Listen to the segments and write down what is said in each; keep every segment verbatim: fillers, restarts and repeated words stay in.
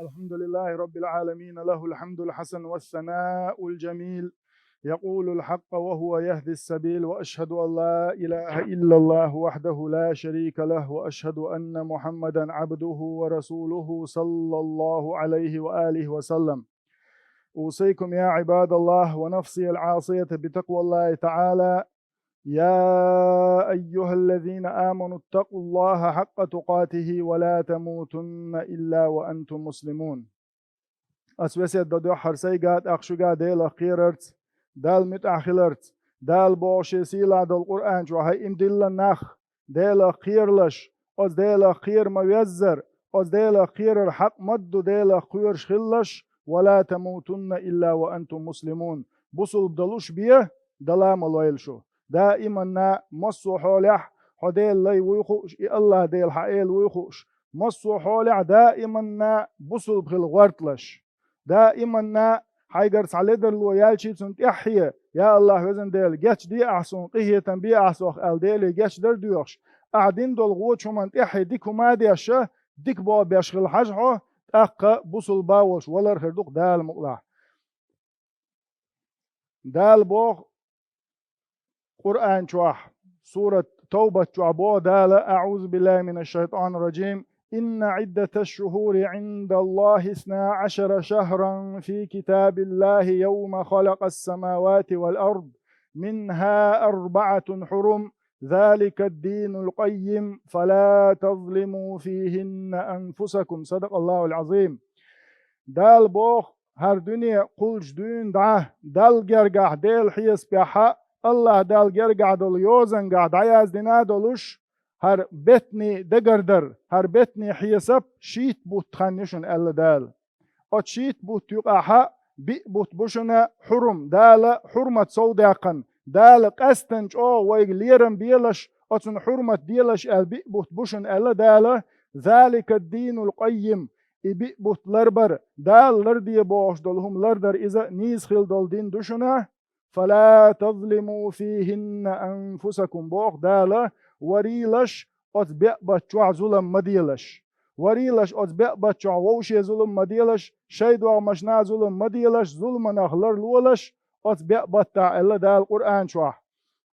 الحمد لله رب العالمين، له الحمد الحسن والثناء الجميل، يقول الحق وهو يهدي السبيل، وأشهد أن لا إله إلا الله وحده لا شريك له، وأشهد أن محمدا عبده ورسوله صلى الله عليه وآله وسلم. أوصيكم يا عباد الله ونفسي العاصية بتقوى الله تعالى. يا أيها الذين آمنوا اتقوا الله حق تقاته ولا تموتن إلا وأنتم مسلمون. Ас весет до дуьххьара сайга, тӀаккха шуьга Делах кхерарца, Далла муьтӀахь хиларца, Дала боху шен сийлахь долу Къуръан чохь: хӀай, иман диллина нах, Делах кхералаш, оцу Делах кхера ма-веззара, оцу Делах кхерар хьакъ ма-дду, Делах кхоьруш хилалаш, «Ва ла тамутунна илла ва антум муслимун», бусулба долуш бен, дала а ма лойла шу. Даиманна, массо а хьолехь, хьо Делан лай вуй хууш, и АллахӀ Дела хьан эла вуй хууш, массо а хьолехь даиманна бусулба хила гӀорталаш. Даиманна хьайгара цхьа ледарло яьлча, цунна тӀаьхье: «Я АллахӀ, везан Дела, гечде ахь суна, къинхетам бе ахь сох», аьлла, Деле гечдар доьхуш, ахь дина долу вочу хӀуманна тӀаьхье дика хӀума а деш, дика болх беш хила хьажа хьо, тӀаккха бусулба волуш валар хир ду-кх Дала мукъалахь. Дала боху Къуръан чохь, сурат Тавбат чохь боху Дала: أعوذ بالله من الشيطان الرجيم. إن عدة الشهور عند الله اثنا عشر شهرا في كتاب الله يوم خلق السماوات والأرض منها أربعة حرم ذلك الدين القيم فلا تظلموا فيهن أنفسكم. صدق الله العظيم. Дала боху: «ХӀара дуьне кхуллучу дуьйна дӀа Далла гергахь, Делан хьесапехь, АллахӀ Далла гергахь долу йозанехь дӀаяздина а долуш, хӀара беттанийн дагардар, хӀара беттанийн хьесап шийтта бутт хан ю шуна», аьлла Дала. Оцу шийтта бутт юкъахь биъ бутт бу шуна хьурум, Дала хьурмат совдаьккхина, Дала къаьсттина чӀогӀа вайга лерам белаш, оцунна хьурмат делаш аьлла биъ бутт бу шуна, аьлла Дала. «Залика ддинул къаййим», и биъ бутт ларбар, Дала ларде бохуш долу хӀума лардар, иза нийса хила долу дин ду шуна. «Фала тазлиму фихинна анфусакум», боху Дала, варийлаш оцу беа баттахь зулам ма делаш. Варийлаш оцу беа баттахь вовше зулам ма делаш, шайн догӀмашна зулам ма делаш, зуламанах ларлолаш оцу беа баттахь, аьлла Дала Къуръан чохь.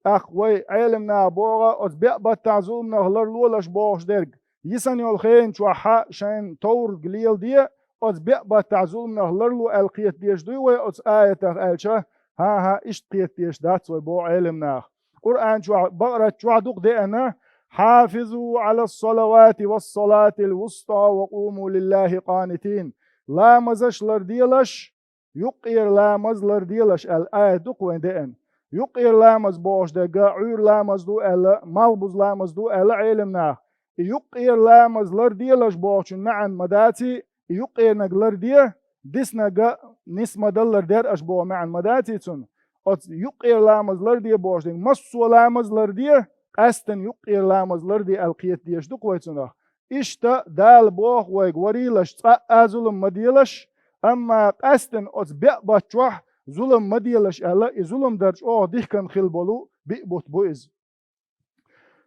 ТӀаккха вай Ӏелам наха боху, оцу беа баттахь зуламанах ларлолаш бохуш дерг, йисина йолу хенан чохь шайна товрг леладе, оцу беа баттахь зуламанах ларло аьлла кхета дезаш дуй вай оцу аятах аьлча? ХӀан-хӀа, иштта кхета дезаш дац вай, боху Ӏелам наха. Къуръан чохь, Бакъарат чохь ду-кх деана: «Хьафизу Ӏалас-салавати вас-салатил вуста ва къуму лиллахи къанитин». Ламазаш ларделаш, юккъера ламаз ларделаш аьлла аят ду-кх вайн деана. Юккъера ламаз бохуш дерг Ӏуьйра ламаз ду аьлла, малхбуза ламаз ду аьлла Ӏелам наха. И юккъера ламаз ларделаш бохучун маьӀна ма даций, и юккъерниг ларде, дисниг нис ма даллар дера аша боху маьӀна ма даций цунна. Оцу юккъера ламаз ларде бохуш дерг массо а ламаз ларде, къаьсттина юккъера ламаз ларде аьлла кхета дезаш ду-кх вай цунах. Иштта Дала боху вайга: варийлаш цкъа а зулам ма делаш, амма къаьсттина оцу беа баттахь зулам ма делаш аьлла, и зулам дар чӀогӀа дихкина хила болу биъ бутт бу иза.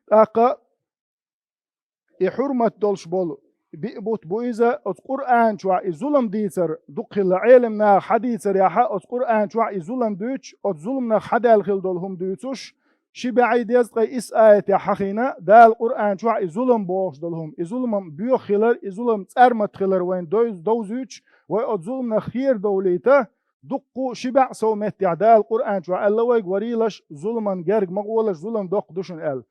ТӀаккха и хьурмат долуш болу биъ бутт бу иза, оцу Къуръан чохь и зулам дийцар дукха хилла. Ӏелам наха хьадийцарехь, оцу Къуръан чохь и зулам дуьйцуш, оцу зуламнах хьадаьлла хила долу хӀума дуьйцуш, ши бӀе дезткъе исс аятехь хьахийна Дала Къуръан чохь и зулам бохуш долу хӀума, и зуламан боьха хилар, и зулам цӀармат хилар вайна дой-, довзуьйтуш, вай оцу зуламнах хера довлийта, дуккха а ши бӀе сов меттехь Дала Къуръан чохь аьлла вайга: варийлаш зуламан герга ма гӀолаш, зулам доккха ду шуна аьлла.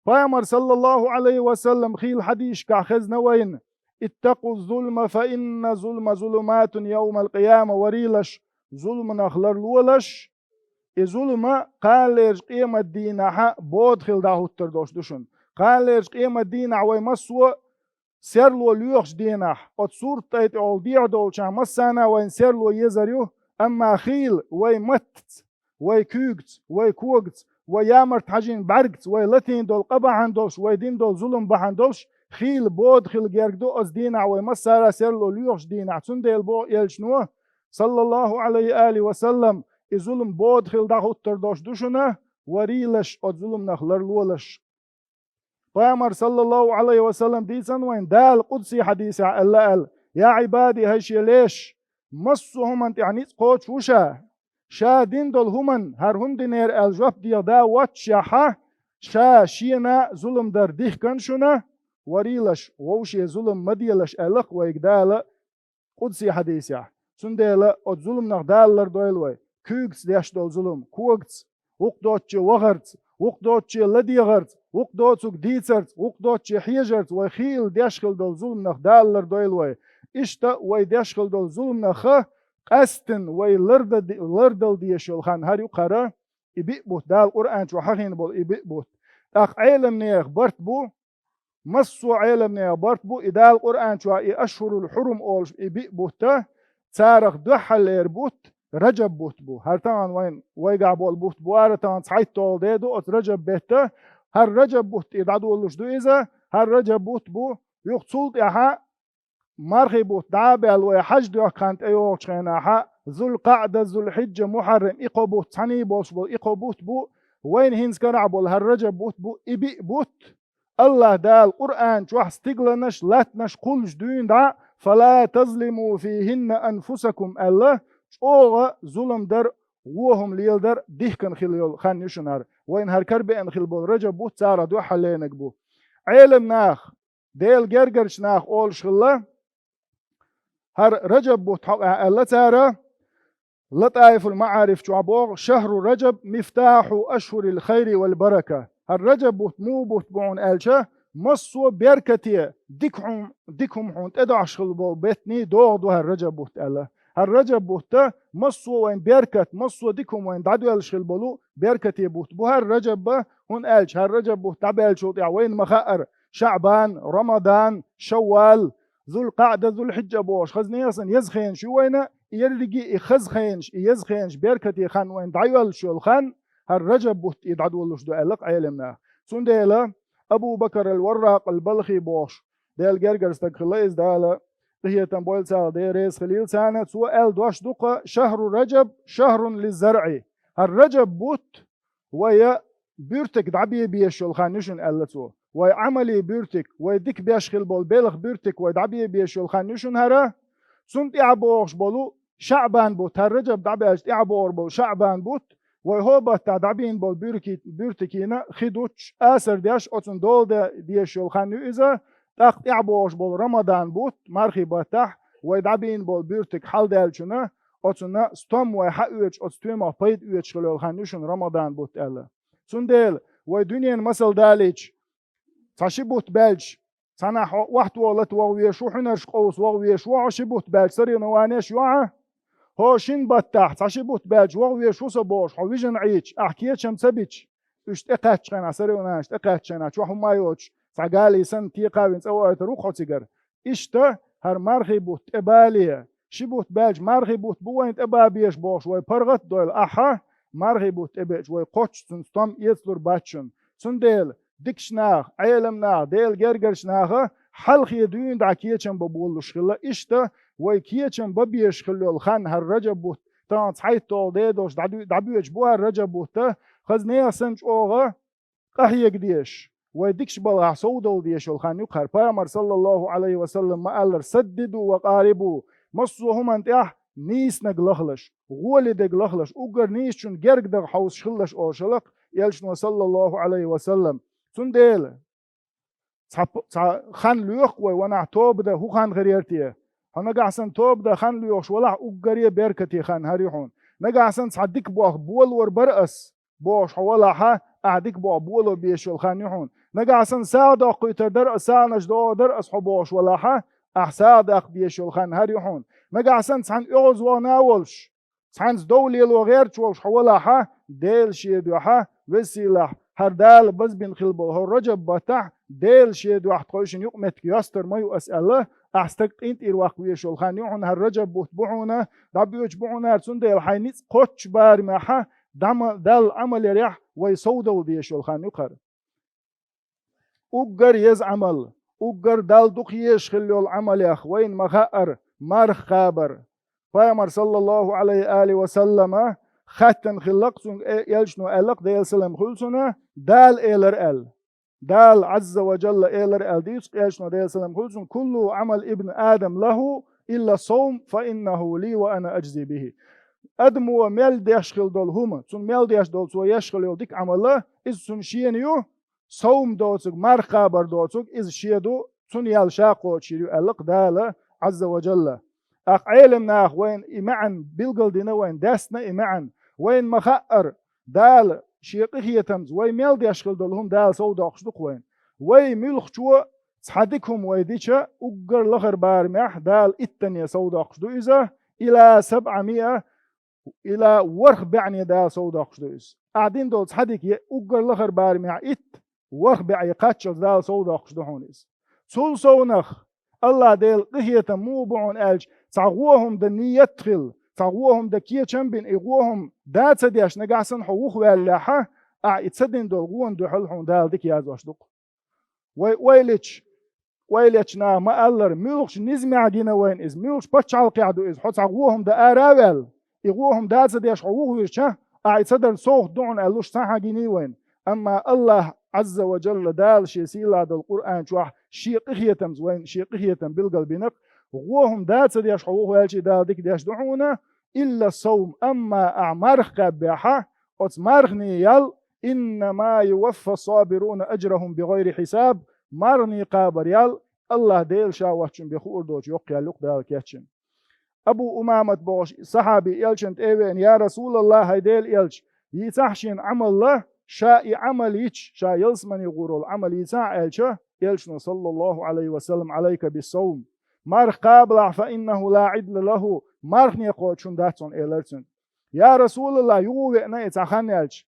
Пайхамар, саллаллаху Ӏалайхи ва саллам, хийла хьадисашкахь хезна вайна: «Иттакъу зулма, фа инна зулма зулуматун явмал къияма», варийлаш зуламанах ларлолаш, и зулам кханалерчу къематдийнахь бода хила дӀахӀуттур долуш ду шуна. Кханалерчу къематдийнахь вай массо а серло лоьхучу дийнахь, оцу сурт тӀай тӀехула дехьа долчохь массарна а вайна серло езар ю, амма хийла вай маттаца, вай куьйгаца, вай когаца, вай ямарта хьажийна бӀаьргаца, вай латийна долу къа бахьана долуш, вай дина долу зулам бахьана долуш, хийла бода хила герга ду оцу дийнахь вай массара а серло лоьхучу дийнахь. Цундела боху элчано, саллаллаху Ӏалайхи ва алихи ва саллам, и зулам бода хила дӀахӀуттур долуш ду шуна, варийлаш оцу зуламнах ларлолаш. Пайхамар, саллаллаху Ӏалайхи ва саллам, дийцина вайна, Дала къудси хьадисехь аьлла аьлла: Я Ӏибади, хӀай шен леш, массо а хӀуманна тӀехь ницкъ кхочуш ву ша. Ша дина долу хӀуманна, хӀара хӀунда динера аьлла жоп деха да воццушехь, ша шена зулам дар дихкина шуна, варийлаш, вовше зулам ма делаш аьлла-кх вайга Дала къудси хьадисехь. Цундела оцу зуламнах Дала лардойла вай, куьйгаца деш долу зулам, когаца, вукху доцче вахарца, вукху доцче ладегӀарца, вукху доцург дийцарца, вукху доцче хьежарца вай хийла деш хила долу зуламнах Дала лардойла вай. Иштта вай деш хила долу зуламнах къаьсттина вай ларда-, лардала дезаш йолу хан хӀара ю-кх хӀара, и биъ бутт, Дала Къуръан чохь хьахийна болу и биъ бутт. ТӀаккха Ӏеламнехан барт бу, массо а Ӏеламнехан барт бу, и Дала Къуръан чохь и ашхьурул хьурум олуш и биъ бутт, царах дуьххьарлера бутт Раджаб бутт бу. ХӀара тахана вайн, вайгахь болу бутт бу, ара тахана цхьайтталгӀа де ду оцу Раджаб бетта. ХӀара Раджаб бутт тӀе дӀадолуш ду иза, хӀара Раджаб бутт бу, юха цул тӀаьхьа мархий бутт дӀа а баьлла, вай хьаьж доьхку хан тӀейогӀучу хенахь, Зулкъаъда, Зулхьиджа, Мухьаррам, и кхо бутт, цхьаьний болуш болу и кхо бутт бу, вайна хӀинца карахь болу хӀара Раджаб бутт бу, и биъ бутт. АллахӀ Дала Къуръан чохь стигланаш, латтанаш кхуллуш дуьйна дӀа, «Фала тазлиму фихинна анфусакум», аьлла, чӀогӀа зулам дар, вон хӀума леладар дихкина хила йолу хан ю шуна хӀара. Вайна хӀара карабеана хила болу Раджаб бутт царах дуьххьарлерниг бу. Ӏеламнах, Делан гергарчу наха олуш хилла, хӀара Раджаб бутт хьокъехь аьлла цара, Латаифул МаӀариф чохь боху: «Шахру Раджаб мифтахьу ашхурил хайри вал барака». ХӀара Раджаб бутт муха бутт бу хьуна аьлча, массо а беркате, дика хӀума, дика хӀума хьуна тӀедогӀуш хила болу беттаний догӀа ду хӀара Раджаб бутт аьлла. ХӀара Раджаб бутт массо а вайн беркат, массо а дика хӀума вайн дӀадоьллуш хила болу беркате бутт бу хӀара Раджаб, хӀунда аьлча хӀара Раджаб бутт дӀабаьллачул тӀаьхьа вайна ма хаъара ШаӀбан, Рамадан, Шаввал, Зулкъаъда, Зулхьиджа бохуш хаза нехан сан еза хенаш ю вайна, и ерриге и хаза хенаш, и еза хенаш беркате хан вайна дӀайоьллуш йолу хан, хӀара Раджаб бутт и дӀадолуш ду аьлла-кх Ӏеламнаха. Цундела Абу Бакар ал-Варракъ ал-Балхи бохуш, Делан гергара стаг хилла иза, Дала къинхетам бойла царна, Дела реза хилийла царна, цо аьлла дош ду-кх: «Шахру Раджаб шахрун лиззаръи». ХӀара Раджаб бутт вай буьртиг дӀабе безаш йолу хан ю шуна, аьлла цо. Вай Ӏамалийн буьртиг, вай дика беш хила болу белхан буьртиг вай дӀабе безаш йолу хан ю шуна хӀара. Цунна тӀаьхьа богӀуш болу ШаӀбан бутт, хӀара Раджаб дӀабаьлча тӀаьхьа богӀур болу ШаӀбан бутт, вай хӀокху баттахь дӀабийна болу буьрки-, буьртигна хи дуттуш, асар деш, оцунна дола де-, дезаш йолу хан ю иза. ТӀаккха тӀаьхьа богӀуш болу Рамадан бутт, мархий баттахь, вай дӀабийна болу буьртиг хьалдаьллачунна, оцунна стом вай хьаоьцуш, оцу стоьмах пайда оьцуш хила йолу хан ю шуна Рамадан бутт аьлла. Цундела вай дуьненан масал далийча, цхьа ши бутт баьлча, цхьанхьа хьо охьатоха лата вогӀу везаш ву, хьуьнарш къовса вогӀу везаш ву хьо, ши бутт баьлча соревнованеш ю хьан. ХӀо шина баттахь, цхьа ши бутт баьлча вогӀу везаш ву со бохуш, хьо вижина Ӏийча, ахь кечам ца бича, уьш тӀекхаьчча хенахь, соревнованеш тӀекхаьчча хенахь, чохь хӀумма а йоцуш, цхьа гали санна текхавина цӀа ваийтар ву-кх хьо цигара. Иштта хӀара мархий бутт тӀебале, ши бутт баьлча мархий бутт бу вайн тӀебан безаш бохуш, вай паргӀат а дойла ахьа, мархий бутт тӀебеача вай кхоччуш цунна стом эцалур бац шуна. Цундела дикачу наха, Ӏеламнаха, Делан гергарчу наха хьалхе дуьйна дӀа кечам бан болалуш хилла. Иштта вай кечам бан безаш хила йолу хан хӀара Раджаб бутт, тахана цхьайтталгӀа де долуш дӀадуь-, дӀабоьдуш бу хӀара Раджаб бутт, хаза нехан санна чӀогӀа къахьега дезаш, вай дикачу балхахь совдала дезаш йолу хан ю-кх хӀара. Пайхамар, саллаллаху Ӏалайхи ва саллам, ма-аллара: «Саддиду ва къарибу», массо а хӀуманна тӀехь нийсаниг лахалаш, гӀоле дерг лахалаш, уггар нийсачунна герга даха хьовсуш хилалаш олуш хилла-кх элчано, саллаллаху Ӏалайхи ва саллам. Цундела цхьа п-, цхьа хан лоьху вай ванахь тоба дан, хӀун хан хир яра те? Хьо нагахь санна тоба дан хан лоьхуш валахь, уггаре а беркате хан хӀара ю хьуна. Нагахь санна цхьа дика болх болор бара ас бохуш хьо валахьа, ахь дика болх боло безаш йолу хан ю хьуна. Нагахь санна сагӀа доккхуьйтар дара ас, сагӀанаш догӀур дара ас хьо бохуш валахьа, ахь сагӀа даккха дезаш йолу хан хӀара ю хьуна. Нагахь санна цхьаьна оьгӀаз вогӀна а волуш, цхьаьнца дов лело гӀерташ волуш хьо валахьа, Дела шен дуьхьа, веза-сийлахь, хӀара Дала базбина хила болу хӀара Раджаб баттахь, Дела шен дуьхьа тхойшинна юкъаметтиг йостур ма ю ас аьлла, ахь стаг къинтӀера ваккха везаш йолу хан ю хьуна, хӀара Раджаб бутт бу хьуна, дӀабоьдуш бу хьуна хӀара, цундела хьайн ницкъ кхоччу барамехьа, дӀа ма-, Далла Ӏамал ярехь, вай совдала дезаш йолу хан ю-кх хӀара. Уггар еза Ӏамал, уггар Далла дукха езаш хила йолу Ӏамалех вайна ма-хаъара марха кхабар. Пайхамар, саллаллаху Ӏалайхи ва саллама, хаьттина хилла-кх цуьнга, э, элчано аьлла-кх, Делан салам хуьлу цунна, Дала элира аьлла. Дала Ӏазза ва Джалла элар аьлла дийцу, элчано, Делан салам хуьлда цунна: «Куллу Ӏамал ибн Адам лаху илла саум, фа иннаху ли ва ана аджзи бихи». Адамо мел деш хила долу хӀума, цунна мел деш долу, цо еш хила йолу дика Ӏамал, иза цунна шена ю, саум доцург, марха кхабар доцург, иза шен ду, цунна ял ша кхочуш ю аьлла-кх Дала Ӏазза ва Джалла. ТӀаккха Ӏелам наха вайна и маьӀна билгалдина, вайна даьстина и маьӀна. Вайна ма-хаъара, Дала шен къинхетамца вай мел деш хила долу хӀума Дала совдоккхуш ду-кх вайна. Вай муьлххачо цхьа дика хӀума вай дича, уггар лахара барамехь Дала иттанне совдоккхуш ду иза, ила сабъа миа, ила ворхӀ бӀене Дала совдоккхуш ду иза. Ахь дина долу цхьа дика е уггар лахара барамехь итт, ворхӀ бӀе кхаччалц Дала совдоккхуш ду хьуна иза. Цул совнах, АллахӀ Делан къинхетам муха бу хьуна аьлча, цхьа вон хӀума дан ниет хилла, цхьа вон хӀума дан кечам бина, и вон хӀума да ца деш, нагахь санна хьо вухаваьллехьа, ахь и ца дина долу вонна дуьхьал хьуна Дала дика яздеш ду-кх. Вай ойла йича, ойла йича наха ма-аллара, муьлххачу низамехь гина вайна иза, муьлххачу пачхьалкхехь ду иза, хьо цхьа вон хӀума дан ара а ваьлла, и вон хӀума да ца деш хьо вухавирча, ахь и ца дарна совгӀат ду хьуна аьлла луш цхьа хӀума гиний вайна. Амма АллахӀ Ӏазза ва Джалла Дала шен сийлахь долу Къуръан чохь шен къинхетамца вайна шен къинхетам билгалбина-кх, вон хӀума да ца деш хьо вухаваьлча Дала дика деш ду хьуна, илла саум, амма ахь марха кхаьбнехьа, оцу марханан ял, «Иннама юваффа сабируна аджрахум бигайри хьисаб», марханан кхабар ял АллахӀ Дела Ша воцчунна бен хуур доцу йоккха ял ю-кх Дала кечйина. Абу Умамат бохуш сахьаби элчанна тӀе а веана: «Я РасулаллахӀ, хӀай Делан элча, йийцахьа шена Ӏамал, ша и Ӏамал йича, ша ялсамане гӀур волу Ӏамал йийцахьа», аьлча, элчано, саллаллахӀу Ӏалайхи ва саллам: «Ӏалайка биссаум». Марха кхабалахь, «фа иннаху ла Ӏидла лаху», мархане кхочуш хӀума дац хьуна, элира цуьнга. «Я РасулаллахӀ», юха веана и цхьа хан яьлча,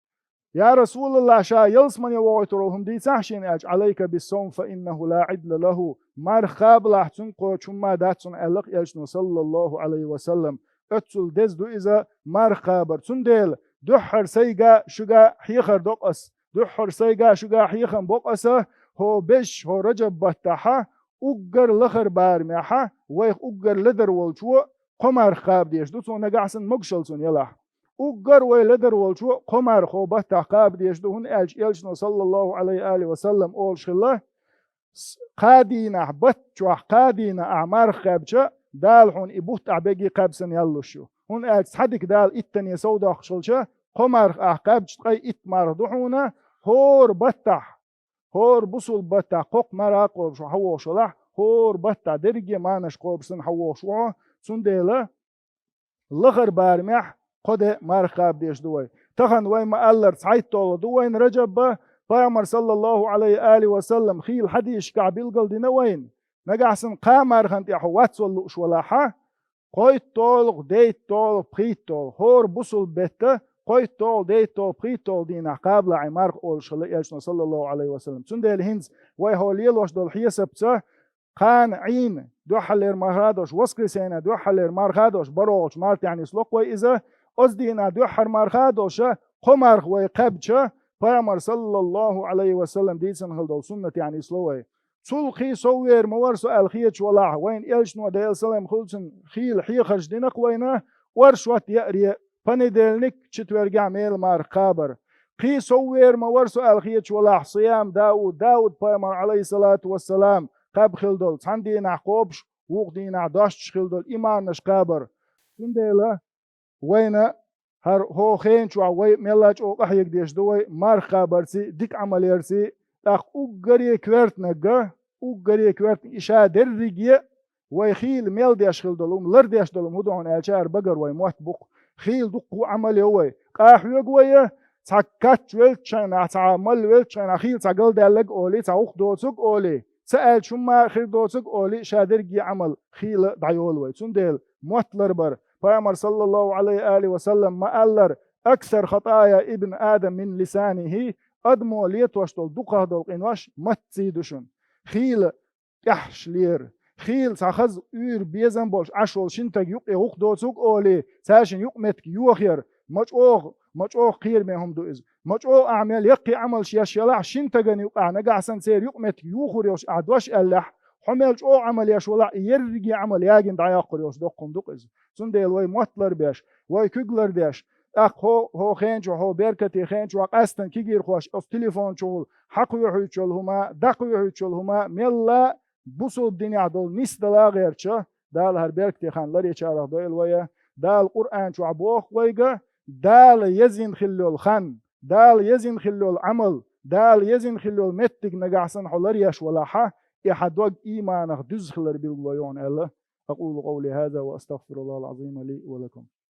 «Я РасулаллахӀ, ша ялсамане вохуьйтур волу хӀума дийцахьа шена», аьлча, «Ӏалайка биссаум, фа иннаху ла Ӏидла лаху», марха кхабалахь, цуьнга кхочуш хӀума ма дац хьуна, аьлла-кх элчано, саллаллахӀу Ӏалайхи ва саллам. Оццул деза ду иза марха кхабар. Цундела дуьххьара сайга шуьга хьехар до-кх ас, дуьххьара сайга шуьга хьехам бо-кх аса, хӀо безаш, хӀо Раджаб баттахьа, уггар лахара барамехьа, вайх уггар ледар волчо кхо марха кхаба дезаш ду, цо нагахь санна могушалла цунна ялахь. Уггар вай ледар волчо кхо марха хӀо баттахь кхаба дезаш ду, хӀунда аьлча элчано, саллаллахӀу Ӏалайхи ва алихи ва саллам, олуш хилла: «С-, кхаа дийнахь, батта чохь кхаа дийнахь ахь марха кхаьбча, Дала хьуна и бутт ахь берриге кхаьбсина ял луш ю. ХӀунда аьлча цхьа дика Дала иттанне совдоккхуш хилча, кхо марха ахь кхаьбча, ткъе итт марха ду хьуна, хӀора баттахь, хӀора бусалба баттахь кхо-кхо марха кхобуш хьан вогӀуш валахь, хӀора баттахь дерриге а марханаш кхобуш санна хьан вогӀуш ву хьо». Цундела лахара барамехь кхо де марха кхаба дезаш ду вай. Тахана вай ма-аллара цхьайтталгӀа ду вайна Раджаб, Пайхамар, саллаллахӀу Ӏалайхи ва алихи ва саллам, хийла хьадисашкахь билгалдина вайна. Нагахь санна кхаа мархана тӀехь хьо вац вала лууш валахьа, кхойтталгӀа, дейтталгӀа, пхийтталгӀа, хӀора бусалба бетта кхойтталгӀа, дейтталгӀа, пхийтталгӀа дийнахь кхабалахь хьайн марха, олуш хилла элчано, саллаллахӀу Ӏалайхи ва саллам. Цундела хӀинца вай хьо лелош долу хьесапца, кхана Ӏийна дуьххьарлера марха а долуш, воскресенье дуьххьарлера марха а долуш, барогӀучу мартехь нисло-кх вай иза, оцу дийнахь дуьххьара марха а долуша, кхо марха вай кхаьбча, Пайхамар, саллаллахӀу Ӏалайхи ва саллам, дийцина хила долу суннатехь нисло вай. Цул кхин сов вер ма вара со аьлла хеташ валахь, вайна элчано, Делан салам хуьлда цунна, хийла хьехарш дина-кх вайна, оршот яаре, понедельник, четвергехь мела марха кхабар. Кхин сов вер ма вара со аьлла хеташ валахь, сиям Дауд, Дауд-пайхамар, Ӏалайхиссалату вассалам, кхаьбна хила долу, цхьана дийнахь кхобуш, вукху дийнахь достуш хила долу и марханаш кхабар. Цундела вайна хӀара хӀокху хенан чохь вай мелла а чӀогӀа къахьега дезаш ду вай марха кхабарций, дика Ӏамал ярций, тӀаккха уггаре коьртаниг, уггаре коьртаниг и ша дерриге а вай хийла мел деш хила долу хӀума, лардеш долу хӀума хӀун ду хьуна аьлча, хӀара багара вай мотт бу-кх. Хийла дуккха а Ӏамал йо вай. Къахьоьгу вай, цхьа кач веллачу хенахь, цхьа мала веллачу хенахь, хийла цхьа галдаьлларг олий, цхьа гӀуллакх доцург олий, ца аьллачу хӀумма хир доцург олий, ша дерриге а Ӏамал хийла дӀайолу вай. Цундела мотт ларбар, Пайхамар, саллаллахӀу Ӏалайхи ва алихи ва саллам, ма-аллара: «Аксар хатая ибн Адам мин лисанихи», адамо летош долу дукхах долу къинош маттаций ду шуна. Хийла тӀаьхьаш лер, хийла цхьа хаза уьйр безам болуш Ӏаш волу шина стага юккъе гӀуллакх доцург олий, цаьршинна юкъаметтиг йохаяр, ма чӀогӀа, ма чӀогӀа кхераме хӀума ду иза. Ма чӀогӀа ахь мел яккхий Ӏамалш еш ялахь, шина стагана юкъахь нагахь санна церан юкъаметтиг йохор йолуш ахь дош аьллехь, хьо мел чӀогӀа Ӏамал еш валахь, и ерриге а Ӏамал ягийна дӀайоккхур йолуш доккха хӀума ду-кх иза. Цундела вай мотт ларбеш, вай куьг лардеш, тӀаккха хӀо, хӀо хенчу, хӀо беркате хенчу къаьстан кегийрхош оцу телефон чухула хьакхоьхьуьйтуш йолу хӀума, дӀакхоьхьуьйтуш йолу хӀума, мелла бусулба динехь долу нисдала гӀерташ, Дала хӀара беркате хан ларъечарах дойла вай. Дала Къуръан чохь боху вайга, Дала езина хилла йолу хан, Дала езина хилла йолу Ӏамал, Дала езина хилла йолу меттиг нагахь санна хьо ларъеш валахьа, и хьан дог ийманах дуьзна хилар билгало ю хьуна аьлла. أقول قولي هذا وأستغفر الله العظيم لي ولكم.